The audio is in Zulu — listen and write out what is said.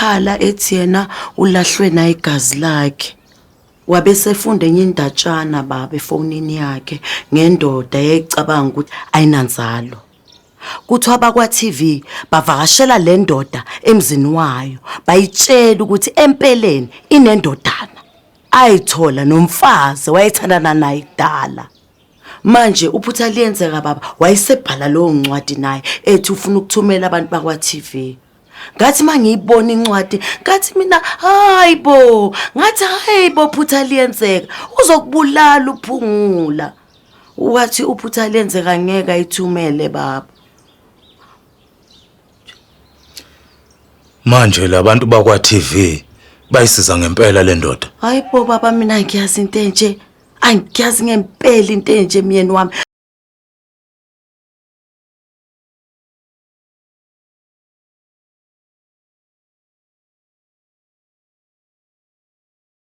Wayekhala ethi yena ulahlwe na igazi lakhe. Wabe sefunda enye indatshana baba efonini yakhe ngendoda eyayicabanga ukuthi ayinanzalo. Kuthiwa abakwa-TV bavakashela le ndoda emzini wayo bayitshela ukuthi empeleni inendodana ayithola nomfazi wayethandana naye kudala. Manje uphutha liyenzeka baba wayesebhala leyo ncwadi naye ethi ufuna ukuthumela abantu bakwa-TV. Ngathi mangiyibona incwadi ngathi mina hayibo ngathi hayibo phutha liyenzeka uzokubulala uphungula. Wathi uphutha lenzeka ngeke ayithumele baba. Manje labantu bakwa TV bayisiza ngempela le ndoda. Hayibo baba mina ngiyazi into enje. Angiyazi ngempela into enje myeni wami.